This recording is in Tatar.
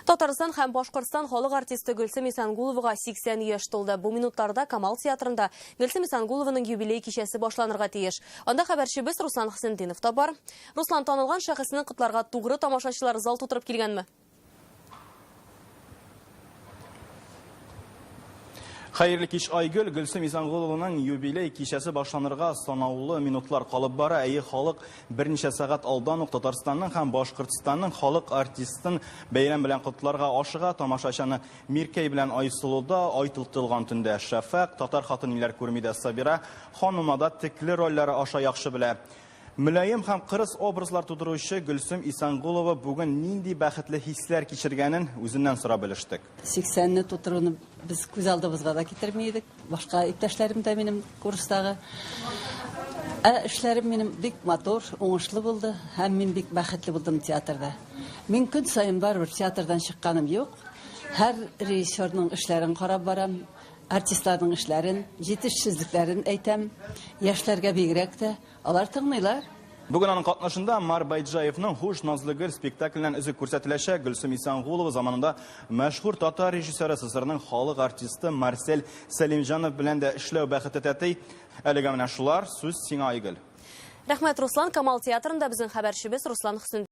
Татарстан һәм Башкортстан халык артисты Гөлсем Исәнгуловага 80 яшь тулды. Бу минутларда Камал театрында Гөлсем Исәнгулованың юбилей кичәсе башланырга тиеш. Анда хәбәрчебез Руслан Хөсентдинов та бар. Руслан, танылган шәхесне котларга тугры тамашачылар зал тутырып килгәнме? Хәерле кич, Айгөл. Гөлсем Исәнгулованың юбилей кичәсе башланырга санаулы минутлар калып бара. Әйе, халык берничә сәгать алдан ук Татарстанның һәм Башкортстанның халык артистын бәйрәм белән котларга ашыга. Тамашачаны Миркәй белән Айсылуда, Ай тотылган төндә Шәфәкъ, Татар хатын ниләр күрми дә Сабира ханымада текле рольләре аша яхшы белә. Мөлаем һәм кырыс образлар тудыручы Гөлсем Исәнгулова бүген нинди бәхетле хисләр кичергәнен үзеннән сорап белештек. 80-не тутыруны без күз алдыбызга да китерми идек. Башка иптәшләрем дә минем курстагы. Ә эшләрем минем бик матур, уңышлы булды һәм мин бик бәхетле булдым театрда. Мин көн саен барыбер театрдан чыкканым юк. Һәр режиссерның эшләрен карап барам, артистларның эшләрен, җитешсезлекләрен әйтәм. Яшьләргә бигрәк тә. Алар тыңлыйлар. Бүген аның катнашында Мар Байджаевның Хуш, назлы гөл спектакленнән өзек күрсәтеләчәк. Гөлсем Исәнгулова заманында мәшһүр татар режиссеры, СССРның халык артисты Марсель Сәлимҗанов белән дә эшләү бәхете тәти. Әлегә менә шулар. Сүз сиңа, Айгөл. Рәхмәт, Руслан. Камал театрында безнең хәбәрчебез Руслан Хөснетдинов.